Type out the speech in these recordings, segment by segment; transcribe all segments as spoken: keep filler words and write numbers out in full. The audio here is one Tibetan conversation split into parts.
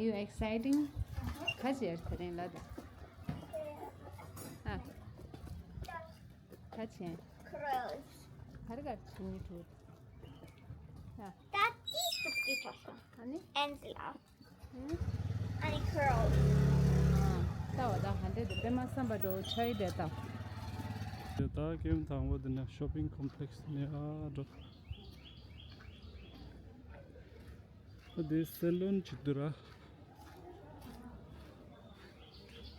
Are you exciting? ག་ཅི་ཡར་དེ་རིང་ལ་ད། ཨ། ག་ཅི། Crows. ག་རེ་ག་རེ་བྱེད་ནི་འདུག་ཨ། ད་ཅི་སུ་ཀི་ཐོ་སོང་། ཨ་ནི། Angela. ཨ་ནི་Crows. ད་བ་ད་ཧ་འདྲེ་དེ་པད་མ་བསམ་པ་འགྲོ་ཆ་ཡི་དེ་ད། དེ་ད་ཀེམ་དང་པོ་དེ་ནས་shopping complex ནས་ཨ་འགྲོ། འདི་སེ་ལོན་ཅིག་འདུག་ར།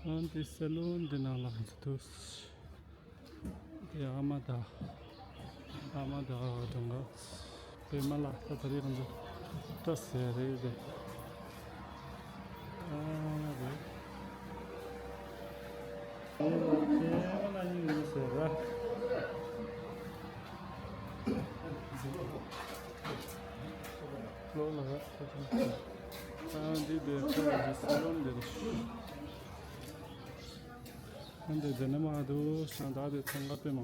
ཨ་འདི་སེ་ལོན་འདི་ནང་ལ་ང་ཚོ་འདུག་འདི་ཨ་མ་དང་། ཨ་མ་དང་སྒྲུང་ག་པད་མ་ལགས་ད་ད་རེས་ང་ཚོ་བཀྲ་ཟེར་རེད་དེ། ཨ་རེད། ཨ་མ་ལགས་གཉིས་ཡོད་ཟེར་ར། ལོ་ལ་ར། ཨ་འདི་དེ་ཁོ་ར་འདི་སེ་ལོན་འདི་རེད། ཨ་འདི་དེ་ནས་མ་འདུག་ཤང་ད་དེ་ཚང་ག་པད་མ་མོ་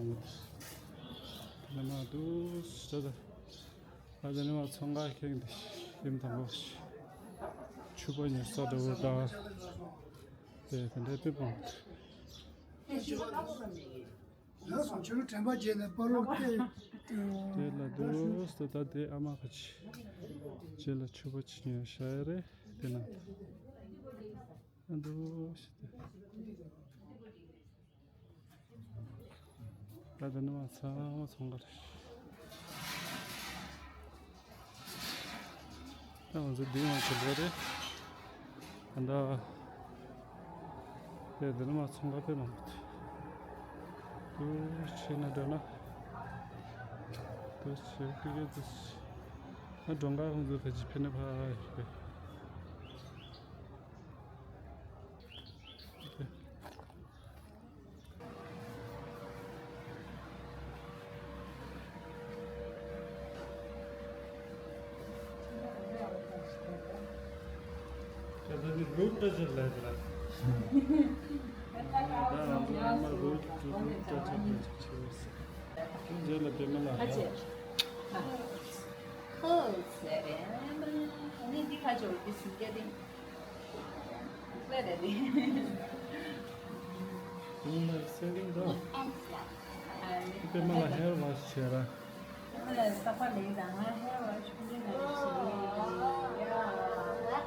དེ་ནས་མ་འདུག་ཤ་ད། ཨ་དེ་ནས་མ་ཚང་ག་ཁེངས་དེ་ཡིན་དང་པོ་ཕྱུ་པ་ཉོ་ས་འདྲ་བོ་ད་དེ་དེ་འདྲ་པད་མ་མོ་དེ། ལགས་སོ། ཁྱོད་རང་དྲན་པ་བརྗེད་ནས་པ་ལོག་སྟེ། དེ་ལ་འདུག་སེ་ད་དེ་ཨ་མ་ཁ་ཆེ། རྗེས་ལ་ཕྱུ་པ་ཆེ་ཉོ་ཤ་ཡ་རེད་དེ་ན། ཨ་འདུག་སེ་དེ། ད་དེ་ནས་མ་ཚང་མ་ཚོང་ཁང་རེད། ད་ང་ཚོ་འདི་མ་ཚོ་ལོ་རེད། ད་ལྟ་དེ་དེ་ནས་མ་ཚོང་ཁང་དཔེ་མང་པོ་འདུག་དུ་ཕྱིན་ན་འགྲོ་ན། དུ་ཕྱིན་ཀི་ཀི་དུ་ཕྱིན། ཨ་སྒྲོན་དཀར་ཁོང་ཚོ་ད་ཅི་ཕེ་ནེ་ཕ་ཡོད་པས། ཁོ་ཟེར་རེད། ཨ་ནི་འདི་ཁ་ཕྱོགས་འདི་སུམ་བརྒྱ་སྟེང་། ལས་རེད་དེ། ཡིན་ལ་སེ་རིང་འགྲོ། ཨ་ནི་པད་མ་ལ་ཧེར་ཝ་ཤི་བྱས་ར། པད་མ་ལ་ས་པ་ལེགས་དང་ང་ཧེར་ཝ་ཤི་ལེ་ན་ཤི་ཡ། ཧེར་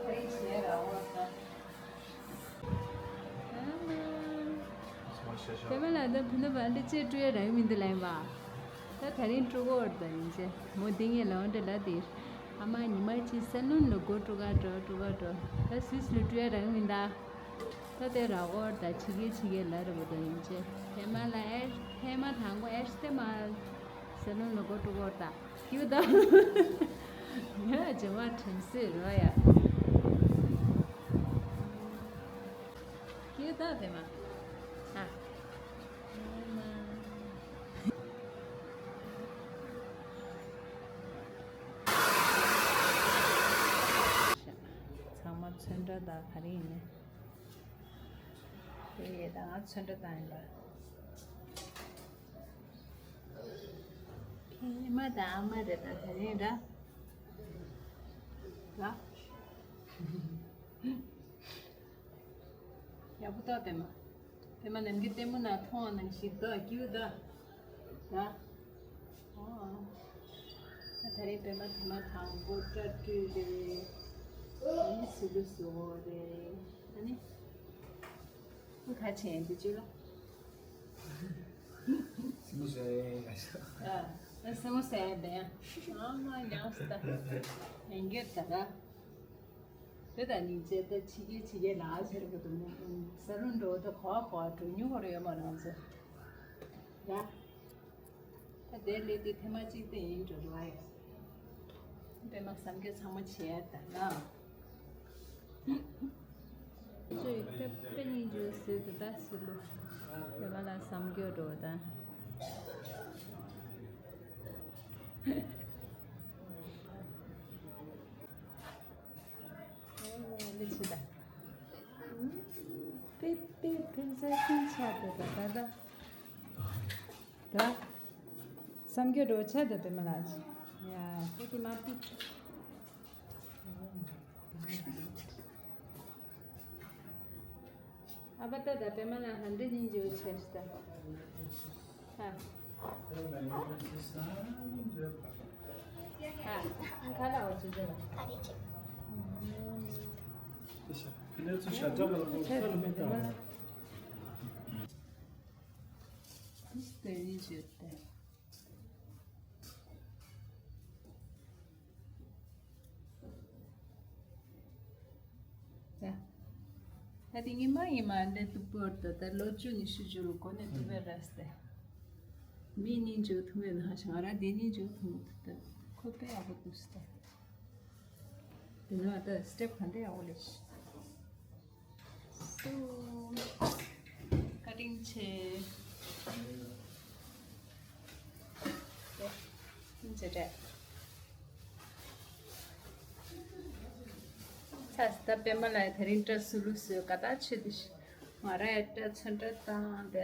བྱས་ར་འོ་ད། པད་མ་ལགས་ད་བུ་ནུ་བ་འདི་ཅེས་སྤྲོ་ཡ་རག་མི་འདུག་ལན་པ། ད་ད་རིང་སྤྲོ་གོ་བར་ད་ཡིན་ཅེ་མོ་འདི་ངས་ལོན་འདྲ་ལ་དེ། ཨ་མ་ཉི་མ་གཅིག་སེ་ལོན་ལ་སྒོ་སྤྲོ་ག་འགྲོ་སྤྲོ་ག་འགྲོ། ད་སུད་སི་ལ་སྤྲོ་ཡ་རག་མི་འདུག་ད་དེ་རག་གོ་བར་ད་ཕྱི་རྒྱལ་ཕྱི་རྒྱལ་ལ་རེ་བ་ད་ཡིན་ཅེ། པད་མ་ལགས་ཨེ་པད་མ་དང་གོ་ཨེ་ཤི་ཏེ་མ། སེ་ལོན་ལ་སྒོ་སྤྲོ་གོ་བར་ད། ཀྱུ་ད། ཡ་ཇེ་མ་དྲན་སྲིད་རོ་ཡ། ཀྱུ་ད་དེ་མ། ཨ། ཚང་མ་ཚོན་ཁྲ་དང་ག་རེ་ཡིན་ནས། དེ་ཡས་ད་ང་ཚོན་ཁྲ་དང་ཡིན་པ། ཨེ་མ་དང་ཨ་མ་རེད་ད་དེ་རིང་ར། ར། ཡག་པོ་ཏོ་པད་མ། པད་མ་ནམ་རྒྱུན་ལྟད་མོ་ནང་མཐོང་བ་ནང་ཞིག་ཏོ་ཀྱུ་ད། ར། ཨོ། ད་དེ་རིང་པད་མ་དེ་མ་དང་པོ་སྐྲ་བཀྲུས་རེད། ཨ་ནི་སི་ལུ་བཟོ་རེད། ཨ་ནི། ཁོ་ག་བྱས་འདི་བཅུ་ལ། སེམས་མོ་ཟས་ཡ་ཤ། ཨ། ཨ་སེམས་མོ་ཟས་ཡ་བསྡད་ཡ། ཨ་མ་ཉམས་སུ་ད། ཡང་སྐྱར་ད་ར། དེ་ད་ནི་རྗེས་ད་ཕྱི་རྒྱལ་ཕྱི་རྒྱལ་ལ་ཟེར་གི་འདུག་ས་རུ་འགྲོ་ད་གོ་གོ་འགྲོ་མྱོང་བ་རེད་ཡོད་མ་རེད་ང་ཚོ། ཡ། ད་དེ་ལས་དེ་ཐེངས་མ་གཅིག་དེ་ཡིན་འགྲོ་ར་ཡ། པད་མ་བསམ་རྒྱུ་ཚང་མ་བྱས་ད་ན། ཚོས་དཔེ་དཔེ་སྙིང་རྗེ་ཟེར་དུ་ད་སི་ལུ། པད་མ་ལ་བསམ་རྒྱུ་འགྲོ་ད། ལི་ཆི་ད། པི་པི་པི་ཛ་ཀིན་ཆ་དེ་ད་ད་ད། ད། བསམ་རྒྱུ་འགྲོ་ཆ་དེ་པད་མ་ལ་ཆི། ཡ་པི་ཏི་མ་པི། ཨ་པ་ཏ་ད་པད་མ་ལ་ཧན་ཏེ་ཉིན་ཇོ་ཆེ་ཤི་ད། ཧ། ཧ། ཁ་ལ་འོ་ཅི་ཟེར། ཨ་རེ་ཅི། ཁ་ལ་ཚུ་ཤ་ཅག་ལ་ཁོ་ས་ལ་མི་ད། ཨིས་ཏེ་ཉིན་ཇོ་ཏེ། ད་དེ་ཉི་མ་ཉི་མ་འདི་ཏུ་པོར་ད་ད་ལོ་བཅུ་ཉི་ཤུ་ཅུ་ལོ་གོ་ནས་ཏུ་བེ་ར་སྟེ། མི་ཉིན་ཅུ་ཐུང་བའི་ནང་ང་ར་དེ་ཉིན་ཅུ་ཐུང་ད་ཁོ་པེ་ཨ་བོ་ཏུ་སྟེ། དེ་ནས་ད་སི་ཊེབ་ག་འདྲ་ཡག་པོ་ལས། སུ། ཀ་ཊིང་བྱེད། ཀ་ཊིང་བྱེད་རེད། ཚ་ས་ད་པད་མ་ལ་དེ་རིང་སྐྲ་སུ་ལུ་སུ་ཀ་ད་ཆེ་དི་ཤི། ང་ར་ཡ་སྐྲ་ཚོན་སྐྲ་བཏང་དེ།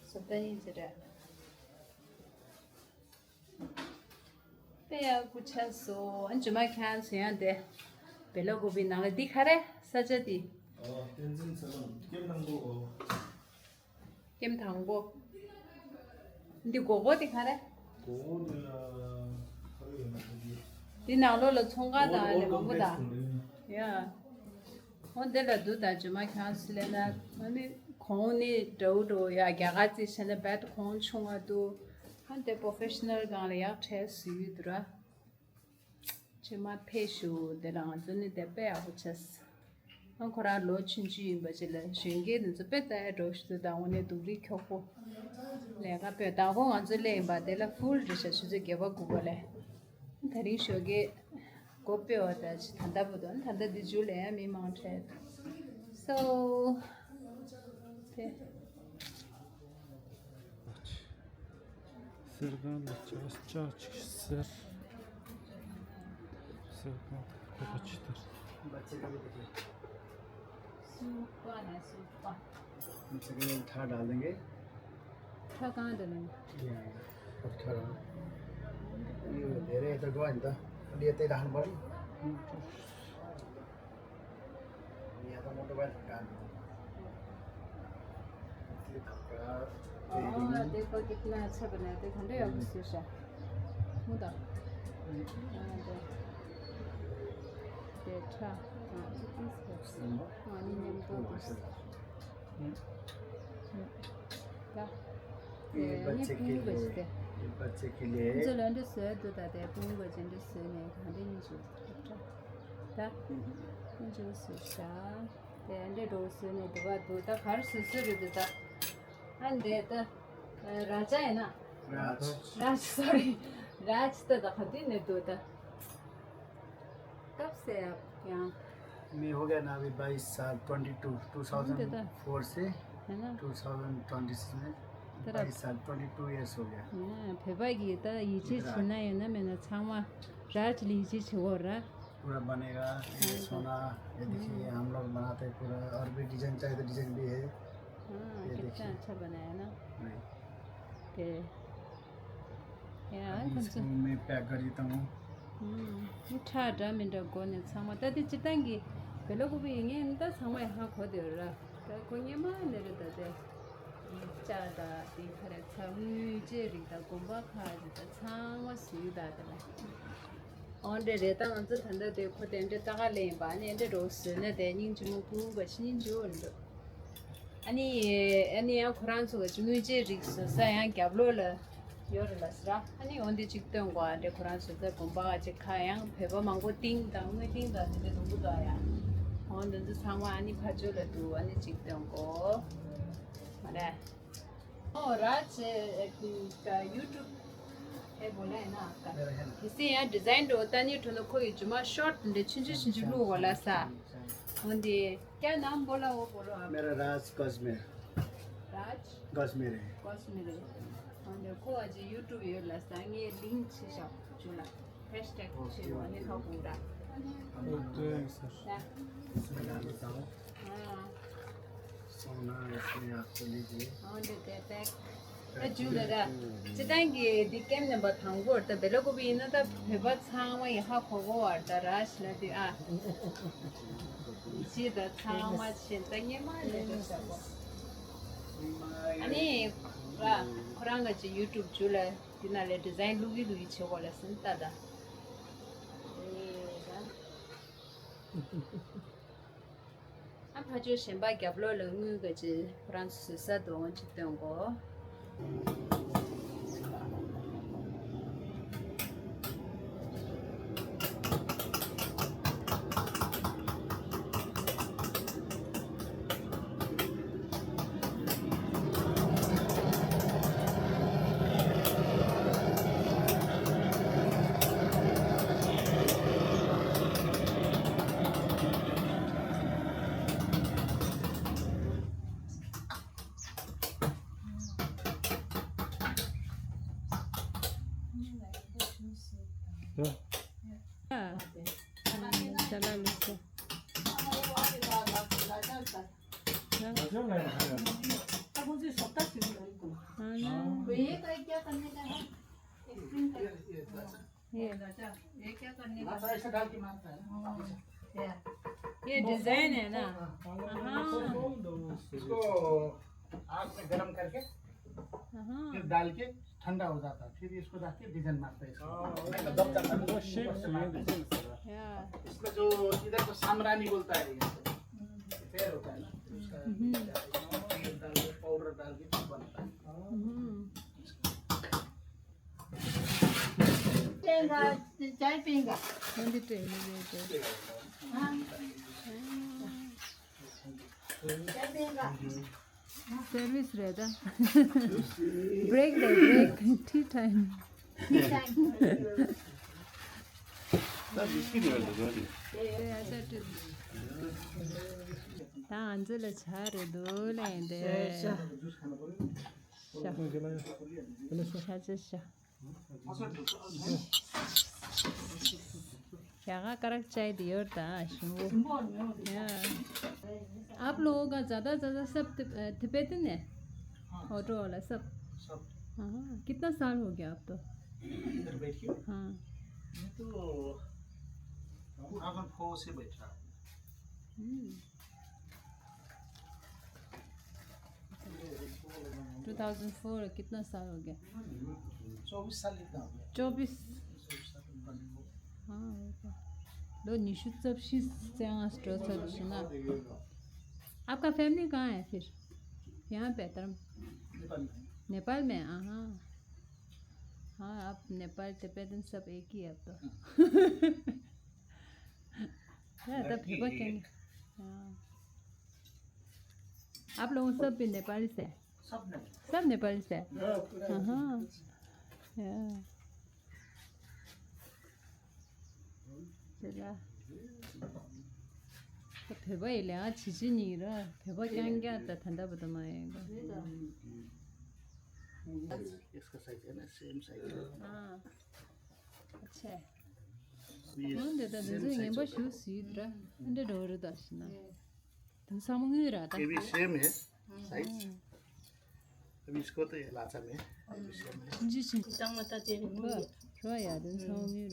སུ་ད་ཡིན་བྱེད་རེད། དཔེ་ཡག་པོ་ཆགས་སོང་། ཨ་ཇུ་མ་ཁྱེད་རང་ཚོ་ཡང་དེ་བེ་ལ་ཀོ་པི་ནང་ལ་འདི་ག་རེ་ས་ཆ་འདི། ཨོ་བསྟན་འཛིན་ཚེ་རིང་ཀེམ་དང་པོ་ཨོ། ཀེམ་དང་པོ། འདི་སྒོར་སྒོར་འདི་ག་རེ། སྒོར་སྒོར་འདི་ལ་ག་རེ་ཡོད་ན་འདི། འདི་ནང་ལོགས་ལ་ཚོང་ཁང་དང་ཨོ་ལས་མང་པོ་དང་། ཡ། འོ་འདི་ལ་འདུག་ད་ཇོ་མ་ཁྱང་སི་ལེ་ན་ཨ་ནི་གོང་ནི་འདྲ་བོ་འདྲ་བོ་ཡ་རྒྱ་གར་རྩིས་བྱས་ན་རྦད་གོང་ཆུང་བ་འདུག་ཨ་འདི་པོ་ཕེ་ཤ་ནལ་སྒང་ལ་ཡག་གྲས་སུ་ཡོད་འདུག་ར། ཇོ་མ་ཕེབས་ཤོག་འདི་ལ་ང་ཚོ་ནི་དེ་དཔེ་ཡག་པོ་བྱས། ཨ་ཁོ་རང་ལོ་ཆུང་ཆུང་ཡིན་པ་ཅིག་ལ་གཞོན་སྐྱེས་དེ་ཚོ་དཔེ་རྩ་ཡ་འགྲོ་ཞིག་འདུག་ད་དངོས་གནས་སྡུག་རུས་འཁྱོག་པོ། ལས་ཀ་དཔེ་དང་པོ་ང་ཚོ་སླེབས་ཡིན་པ་དེ་ལ་ཧྥུལ་རེད་ཤག་ཆུ་ཚོད་བརྒྱད་པ་དགུ་པ་ལས། དེ་རིང་ཞོགས་ཀས་སྒོ་ཕྱེ་བ་དང་ཅི་ད་ལྟ་བུ་དང་ད་ལྟ་འདི་མཇུག་ལ་ཡང་མི་མང་འཕྲད། སོ། དེ། གསེར་ཁང་ལ་ལྕགས་ལྕགས་ཅིག་གསེར། གསེར་ཁང་ཁོ་པ་ཅི་ལྟར། बच्चे का भी देखिए। सूपा है, सूपा। हम सेकंड में उठा डाल देंगे। उठा कहाँ डालेंगे? यहाँ, यहाँ। उठा रहा हूँ। ये दे रहे हैं तो गो अंदर। अब ये तेरा हन बड़ी। यहाँ तो मोटरबाइक का। ये धक्का। हाँ, देखो कितना अच्छा बनाया, देखो, ठंडे हो गए शीशा। मुदा। हाँ, दे। देखा। हाँ, ये पीस है। हाँ, नहीं, नहीं, तो पीस। हम्म। हम्म। क्या? ये ये बच्चे के लिए। ये बच्चे के लिए। जो लंडे सोए दो दादा, तुम बच्चे लंडे सोए नहीं, खाने नहीं जो। ད། ཨུ་ཅུ་སུ་ཤ། དེ་འདྲ་འགྲོ་སོང་ནས་འདུག་པ་འདུག་ད་གར་སུ་སུ་རེད་འདུག་ད། ཨ་འདས་ད། ར་ཅ་ཡིན་ན། राज। राज, सॉरी। राज ད་ད་ག་དུས་ནས་འདུག་ད། སྐབས་སེ་ཡང་། मैं हो गया ना अभी बाईस साल, twenty two, two thousand four से है ना? टू थाउजेंड ट्वेंटी सिक्स में तेरा बाईस साल, ट्वेंटी टू ईयर्स हो गया। हाँ, བོད་པ་གི་ད་ཡིད་ཆེས་བྱེད་ན་ཡོད་ན་མེད་ན་ཚང་མ་ར་ཅི་ལ་ཡིད་ཆེས་བྱེད་དགོས་ར། पूरा बनेगा। ये सोना, ये देखिए, हम लोग बनाते हैं पूरा, और भी डिजाइन चाहिए तो डिजाइन भी है। हाँ, ये कितना देखिए। अच्छा बनाया ना। नहीं। ते। या, अभी इसको मैं पैक कर देता हूँ। हम्म, ये ठा ड्रा में ड्रा को ने छामा, ता दे चितांगी, बेलो को भी ये ने ता छामा यहाँ खो दे रहा। ད་ཁོ་སྔོན་མ་ནས་རེད་ད་དེ། ལྕགས་དང་དེ་ག་རེ་ཚ་དངུལ་ཆད་རིགས་དང་དགོན་པ་ཁག་རེད་ད་ཚང་མ་བཟོས་ད་དེ་ལ། འོ་འདྲ་རེད་ད་ང་ཚོ་ད་ལྟ་དེ་ཁོ་དེ་འདྲ་ལྟ་ག་ལེན་པ་ནས་འདྲ་རོ་བཟོས་ན་དེ་སྙིང་རྗེ་མོ་ཕུང་པ་ཤི་སྙིང་རྗེ་བོ་འདུག་ཨ་ནི། ཨ་ནི་ཡང་ཁོ་རང་ཚོ་ག་ཅི་དངུལ་ཆད་རིགས་བཟོ་ས་ཡང་རྒྱབ་ལོགས་ལ་ཡོད་རེད་ལ་ཟེར། ཨ་ནི་འོ་འདི་གཅིག་སྟོན་དགོས་ཨ་འདྲ་ཁོ་རང་བཟོ་ས་དགོན་པ་ག་ཅིག་ཁ་ཡང་བོད་པ་མང་པོ་ཏིང་དང་དངུལ་ཏིང་དང་དེ་འདྲ་དུམ་བུ་དང་ཡང་། འོ་འདི་ཚོ་ཚང་མ་ཨ་ནི་ཕ་ཇོ་ལ་འདུག་ཨ་ནི་གཅིག་སྟོན་དགོས། མ་རེད། ཨོ་ར་ཅེ་ཡུ་ཊུབ་ཨེ་བོ་ལ་ཡིན་ན་ཨ་ཀ་དེ་སི་ཡང་ཌི་ཛའིན་འགྲོ་ད་ནི་གྲོ་ནོ་ཁོ་ཡི་ཇུ་མ་ཤོར་ཏ་འདྲ་ཆུང་ཆུང་ཆུང་ཆུང་བླུག་བ་ལ་ས། འོ་འདི་ཀྱ་ནམ་བོ་ལ་འོ་བོ་ལ་ཨ། मेरा राज कश्मीर। राज कश्मीर है। कश्मीर है। འོ་འདི་ཁོ་ཨ་ཅེ་ཡུ་ཊུབ་ཡོད་ལ་ས་ངའི་ལིང་ཆེ་ཤག་ཇུ་ལ། ཧེཤ་ཊེག་ཆེ་བ་ནི་ཁ་ཁུ་ར། ཨོ་ཀེ་སར། ཡ། इसमें डाल देता हूँ। ཨ། सोना इसमें आपको लीजिए। ཨོ་འདི་དེ་ཏེག་ཨ་ཇུ་ལ་ར། སྤྱི་བཏང་གི་འདི་ཀེམ་ནམ་བར་དང་པོར་ད་བེ་ལ་ཀོ་པི་ཡིན་ན་ད་བོད་པ་ཚང་མ་ཡི་ཧ་གོ་གོ་བར་ད་ར་ཤི་ལ་དེ་ཨ། ཇི་ད་ཚང་མ་ཆེན་ད་ཉེ་མ་ལས་ད་ཤ་གོ། ཨ་ནི་ར་ཁོ་རང་ག་ཅི་ཡུ་ཊུབ་ཇུ་ལ་དེ་ན་ལས་ཌི་ཛའིན་ལུག་གི་ལུག་གི་བྱེད་གོ་ལ་སིན་ད་ད། ཨ་ཕ་ཆོས་གཞན་པ་རྒྱབ་ལོགས་ལ་དངུལ་ག་ཅི་ཁོ་རང་ཚོ་བཟོས་ས་དོ་ཅིག་སྟོན་གོ། ये क्या करने का? ऐसा डाल के मारता है ना। ये डिजाइन है ना? हाँ। इसको आग में गरम करके फिर डाल के ठंडा हो जाता है, फिर इसको जाके डिजाइन मारता है इसको। नहीं तो दब जाता है। इसमें जो इधर को सामरानी बोलता है, पैर होता है ना, उसका डाल के, पाउडर डाल के बनता है। पीएंगा, चाय पीएंगा। हाँ। चाय पीएंगा। सर्विस रहता। ब्रेक दे, ब्रेक। Tea time. ད་ང་ཚོ་ལ་ཇ་རེད་འདུག་ལེན་དེ། ཤ་ཤ་ཤ་ཤ། क्या का करक चाय दियो ता शुरू। आप लोगों का ज़्यादा ज़्यादा सब तिब-, अ, तिब्बतन है? ऑटो वाला सब? सब। हाँ, कितना साल हो गया आप तो? इधर बैठ के? हाँ। मैं तो टू थाउजेंड फ़ोर से बैठ रहा हूँ। हम्म। टू थाउजेंड फ़ोर, कितना साल हो गया? चौबीस साल इतना हो गया। चौबीस। हाँ, हो गया। ལོ་ཉི་ཤུ་རྩ་བཞི་རྩ་ལྔ་འགྲོ་ཚར་རེད་ཤི་ན། आपका फैमिली कहाँ है फिर? यहाँ पे धर्म? नेपाल में। नेपाल में, हाँ। हाँ, आप नेपाल, तिब्बतन सब एक ही है अब तो। हाँ। हाँ, तब लड़की भैया एक। हाँ। आप लोग सब भी नेपाली से? सब नेपाली। सब नेपाली से? हाँ, पूरा। हाँ, हाँ। या। चला। तो फेबा ये ले, हाँ, छिछि नहीं रहा। फेबा क्या, क्या था, ठंडा बता मैं। इसका साइज है ना, सेम साइज है। हाँ। अच्छा। ये ཁོང་འདི་ད་འདི་ཚོ་ངན་པ་ཞུ་སྲིད་དྲ། འདི་འགྲོ་རུ་ད་ཤི་ན། དེ་ཚང་མ་དངུལ་ར་ད། ये भी सेम है साइज। अभी इसको तो ये लाचा में है, ये भी सेम है। ཅི་ཅི། ཁོ་ཡ་དེ་ཚང་མ་དངུལ་ར།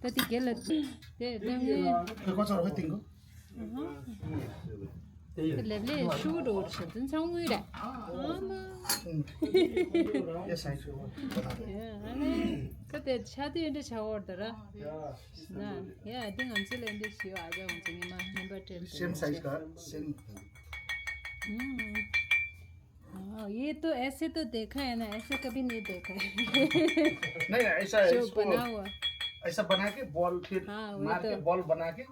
ད་དེ་གེ་ལ་དེ་ད་དངུལ། ཁོ་ཚོར་ཧོ་ཏིང་གོ། ལེབ་ལེ་ཤུ་རོ་ཤ་དུན་ཚང་ངུས་ར། ཨ་མ། ये साइज को बना दे। ཨ་ནི་ཁ་དེ་ཆ་དེ་འདྲ་ཆ་བོར་ད་ར། ན་ཡ་དེ་ང་ཚོ་ལ་འདི་ཞིག་ཨ་ཅག་ང་ཚོ་ཉི་མ་ཉིན་པ་སྤྲད། सेम साइज का सेम। हम्म। हाँ, ये तो ऐसे तो देखा है ना, ऐसे कभी नहीं देखा है। नहीं, ऐसा है, जो इसको बना हुआ। ऐसा बना के बॉल फिर हाँ, वही मार के तो। बॉल बना के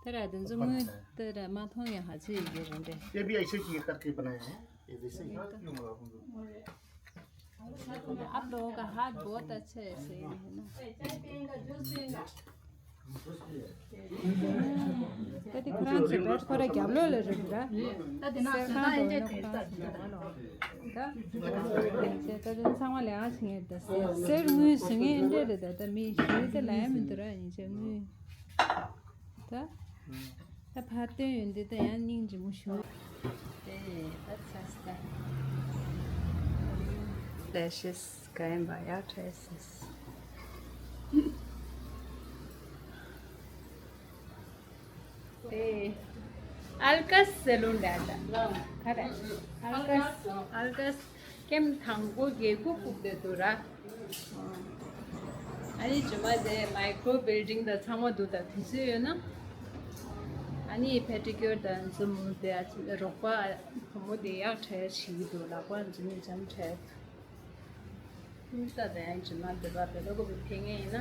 तेरा दिन जो बनता मुझे है। तेरा माथों यहाँ से ये बन रहे। ये भी ऐसे ही करके बनाए हैं, ये जैसे ही। आप लोगों का हाथ बहुत अच्छा है, सही है ना? ད་དེ་ཁོ་རང་ཚོ་བེད་ཁོ་ར་རྒྱབ་ལོགས་ལ་རེད་འདུག་ར། ད་དེ་ན་སེར་ཁང་དུ་ནོ་ཁོ་རང་ཚོ་རྒྱབ་ལོགས་ལ། ད་དེ་ཚང་མ་ལས་ཀ་བྱེད་མཁན་ད་སེར་དངུལ་བཟོ་མཁན་འདྲ་རེད། ད་ད་མི་ཞུ་ད་ལ་ཡ་མི་འདུག་ར། ཡིན་ཆ་དངུལ་ད། ད་ཕར་སྟོན་ཡོང་དུས་ད་ཡང་སྙིང་རྗེ་མོ་ཞུ། དེ་ད་ཚ་སི་ད། ཨེ་ཤེས་ག་ཡིན་པ་ཡག་ཁྲེ་སིས། ཨེ། ཨལ་ཀ་སི་སེ་ལུན་རེད་ད། ག་རེ། ཨལ་ཀ་སི། ཨལ་ཀ་སི། ཀེམ་དང་པོ་རྒྱལ་ཁུག་ཁུག་དེ་འདུག་ར། ཨ་ནི་རྗེས་མ་དེ་མའི་ཀྲོ་བིལ་ཌིང་དང་ཚང་མ་འདུག་ད་དུས་ཚོད་ཡོད་ན། ཨ་ནི་པེ་ཌི་ཀིའུར་དང་འཛུམ་དེ་ཨ་ཅི་རོགས་པ་བུ་མོ་དེ་ཡག་ཁྲེ་ཞིག་འདུག་ལག་པ་འཛུམ་འཇམ་ཁྲེ། ཀུན་ས་དེ་ཡང་རྗེས་མ་དེ་བ་དེ་ལོ་གོ་བི་ཕེ་ངེ་ཡིན་ན།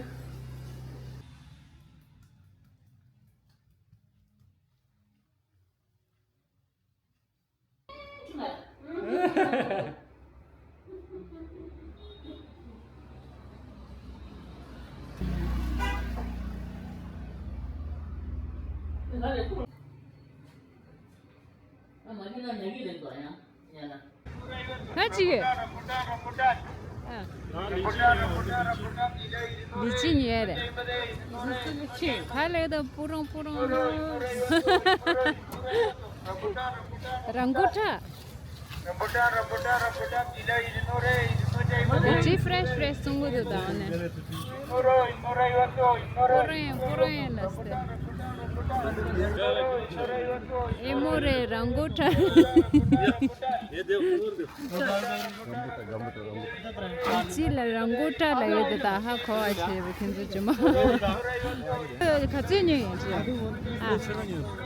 ག་ཅི། ཨ། ལི་ཅི་ཉོས་རེད། ག་ལེ་ད་པུ་རོང་པུ་རོང་། རང་མགོ་ཁྲ། ལི་ཅི་ཕྲེཤ་ཕྲེཤ་བཙོང་གི་འདུག་ད་ནས། པུ་རོང་པུ་རོང་ལ་སྟེ། ཨེ་མོ་རེ་རང་མགོ་ཁྲ། ཅི་ལ་རང་མགོ་ཁྲ་ལ་ཡོད་དེ་ད་ཧ་གོ་བ་བྱས་པ་ཁྱེད་ཚོ་ཇི་མ། ག་ཚོད་ཉོས་ཡིན་ཅི། ཨ།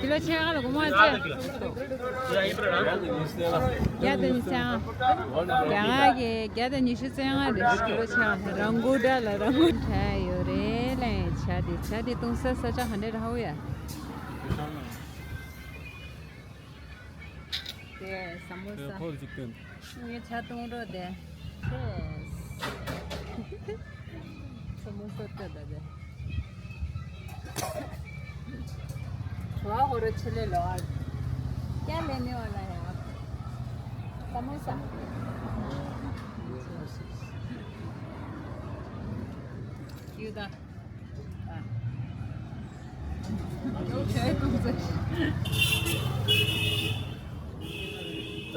ཀི་ལོ་ཕྱེད་ཀ་ལ་སྒོར་མོ་ཨ་ཅེ། བརྒྱ་དང་ཉི་ཤུ་རྩ་ལྔ། རྒྱ་གར་གྱི་བརྒྱ་དང་ཉི་ཤུ་རྩ་ལྔ་རེད། ཀི་ལོ་ཕྱེད་ཀ་རང་མགོ་ཁྲ་ལ་རང་མགོ་ཁྲ་ཡོད་རེད་ལ། ཇ་དེ་ཇ་དེ་བཏུང་ས་ས་ཆ་ག་འདྲ་རེད་ཧ་གོ་ཡ། དེ་ས་མོ་ས། དེ་ཁོ་འཇིག་རྟེན། ངས་ཇ་བཏུང་རོགས་དེ། ཆེས། ས་མོ་ས་ལྟ་ད་དེ། ཁྲོ་བ་ཧོ་རོ་ཆེ་ལེ་ལོ། ཀྱ་ལེ་ནེ་ཝ་ལ་ཡ། ས་མོ་ས། ཡུ་ད།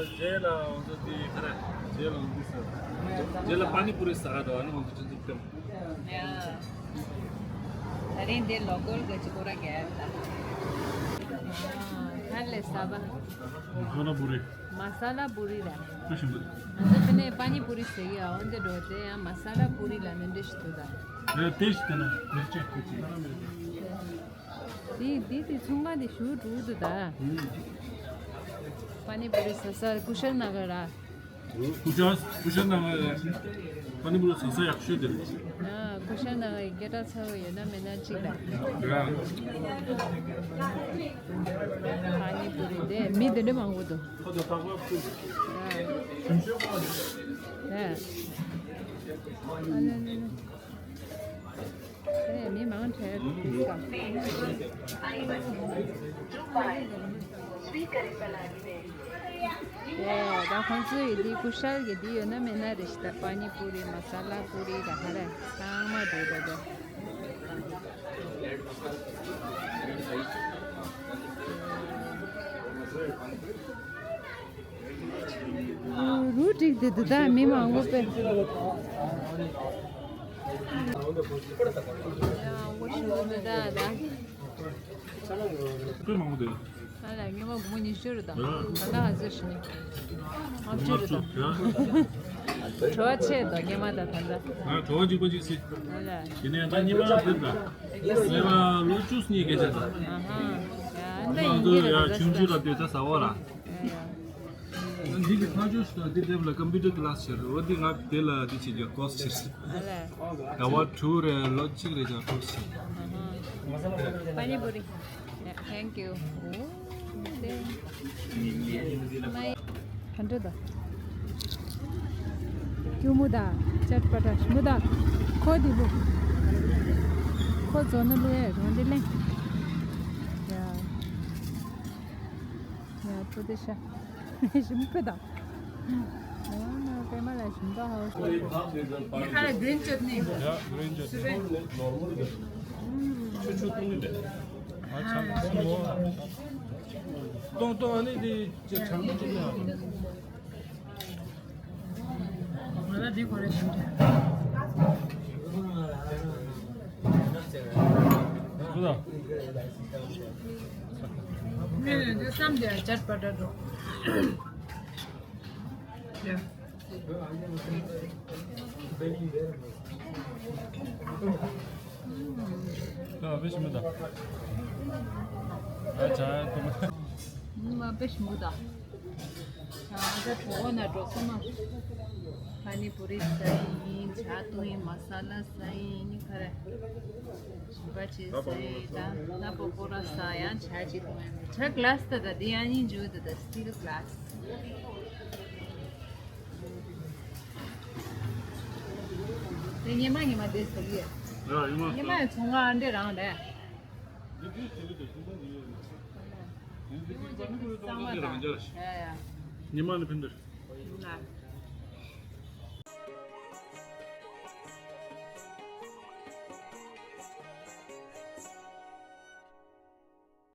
རྗེས་ལ་འོང་ཚོ་དེ་ཁ་ར། རྗེས་ལ་འོང་དུས་ས། རྗེས་ལ་པ་ནི་པུ་རི་ཟ་ག་འདུག་ཨ་ནི་འོང་དུས་ཅི་འཛུགས་ཀྱང་། ད་རིང་འདི་ལོ་ཀལ་གི་ཅི་ཀོ་ར་ག་ད། ཧ་ལས་ས་བ། ཧ་ལ་པུ་རི། མ་ས་ལ་པུ་རི་ར། ཨ་ཞིམ་པོ། ང་ཚོ་དེ་ནས་པ་ནི་པུ་རི་ཟེར་གི་ཡ། འོན་ཏེ་འགྲོ་དེ་ཡང་མ་ས་ལ་པུ་རི་ལ་ནི་འདྲ་ཞིག་འདུག་ད། རེད་དེ་ཞིག་དེ་ན་མི་གཅིག་ཁུ་གཅིག་དེ་དེ་དེ་ཚོང་ཁང་དེ་ཞུ་འགྲོ་འདུག་ད། པ་ནི་པུ་རི་ཟ་ས་ཀུ་ཤལ་ན་ག་ར། ཀུ་ཤལ་ཀུ་ཤལ་ན་ག་ར། པ་ནི་པུ་རི་ཟ་ས་ཡག་ཤོས་དེ་རེད། ཨ། ཀུ་ཤལ་ན་ག་སྐད་གྲགས་ཚ་བོ་ཡོད་ན་མེད་ན་གཅིག་ལ། ར། པ་ནི་པུ་རི་དེ་མི་དེ་འདྲ་མང་པོ་འདུག་ཨ། ཨ་ནི་ནི་ནི། དེ་ནས་མི་མང་དྲགས་འདུག་ག་ཨེ། ད་ཁོང་ཚོའི་འདི་ཀུ་ཤལ་གྱི་འདི་ཡོད་ན་མེད་ན་རེ་ཞིག་ད། པ་ནི་པུ་རི། མ་ས་ལ་པུ་རི། ད་ག་རེ་ཚང་མ་འདུག་ད་དེ། རུ་ཏིག་དེ་འདི་དག་མི་མང་པོ་པས། ཡང་པོ་ཞུ་གི་མི་འདུག་ད། དཔེ་མང་པོ་འདུག་ཨ་ལ་ཉི་མ་དགུང་ཉི་ཤུ་རེད་ད། ད་ལྟ་ཧ་ཟེར་ཞིག་ནི། ཨ་ཅི་རེད་ད། བྲོ་བ་ཆེ་ད་ཉི་མ་ད་ད་ལྟ། ང་བྲོ་བ་འཇིགས་པ་འཇིགས་སྲིད། ཨ་ལ། ཡིན་ནའི་ད་ཉི་མ་འདིར་ད། ཉི་མ་ལོ་བཅུ་གཉིས་སྐད་ཆ་ད། ཨ་ཧ། ཡ་ཨ་ད་ང་ཡིན་གྱི་ཚོ་རེད་ད། ཡ་ཆུང་ཆུང་ལ་དུས་ད་ཟ་བ་ར། ཡ་ཡ། འདི་གི་ཐག་གཅོད་ཞིག་དང་འདི་འདེབས་ལ་ཀམ་པུ་ཊར་ཀི་ལ་སི་བྱེད་རེད། འོ་འདི་ང་དེ་ལ་འདི་བྱེད་རྒྱུ་ཀོ་སི་བྱེད། ཨ་ལས། ཟླ་བ་དྲུག་རེ་ལོ་གཅིག་རེ་ཅང་ཀོ་སི་བྱེད། ཨ་ཧ། པ་ནི་པུ་རི། Yeah, thank you. ཨོ། དེ། མ་ཡི། ག་འདྲ་ད། སྐྱུར་མོ་ད། ཅཊ་པ་ཊ་ཞིམ་པོ་ད། ཁོ་འདི་བུ། ཁོ་ཛོ་ན་ལུ་ཨེ་རོ་འདི་ལེན། ཡ། ཡ་ཐུ་དེ་ཤ། ཞིམ་པོ་དང་། ཨ་ན་པད་མ་ལ་ཞིམ་པོ་ཧ། ཁ་ལ་གྲིན་ཅོ་ནི། ཡ་གྲིན་ཅོ་ནི། ཆུ་ཆུ་བཏུང་ནི་རེད། ཨ་ཆང་ཆུ་མོ། གཏོང་གཏོང་ཨ་ནི་དེ་ཅི་ཆང་མོ་ཅི་ནི་ཨ། ང་ལ་འདི་གོ་རེ་ཞིམ་རེད། ཁུ་དང་། ངས་འདི་བསམ་སྟེ་ཇཊ་པ་ཊ་འགྲོ། ཡ། ཨ་དཔེ་ཞིམ་པོ་འདུག་ཨ་ཅག་ཏུ་མ། ཨུམ། དཔེ་ཞིམ་པོ་འདུག་ང་ཚོ་གྲོགས་པོ་ན་འགྲོ་སོང་ན། ཕ་ནི་པུ་རི་ཟ་ཡིན། ཇ་བཏུང་ཡིན། མ་ས་ལ་ཟ་ཡིན། ཁ་རེ་ཞིམ་པ་ཅིག་ཟ་ཡིན། ད་ད་པ་ཀོ་ར་ཟ། ཡང་ཇ་ཅིག་བཏུང་ཡིན། ཇ་གི་ལ་སི་ད་ད་འདི་ཡང་ཡིན་འཇུ་ད་ད་སི་ཊིལ་གི་ལ་སི། དེ་ཉི་མ་ཉི་མ་དེ་ཟེར་གི། ཡ་ཉི་མ། ཉི་མ་ཡི་ཚོང་ཁང་ཨ་འདྲས་རང་རེད། ཉི་མ་ནི་ཕན་འདུག་ཡ་ཡ། ཉི་མ་ནི་ཕན་འདུག་ཡ།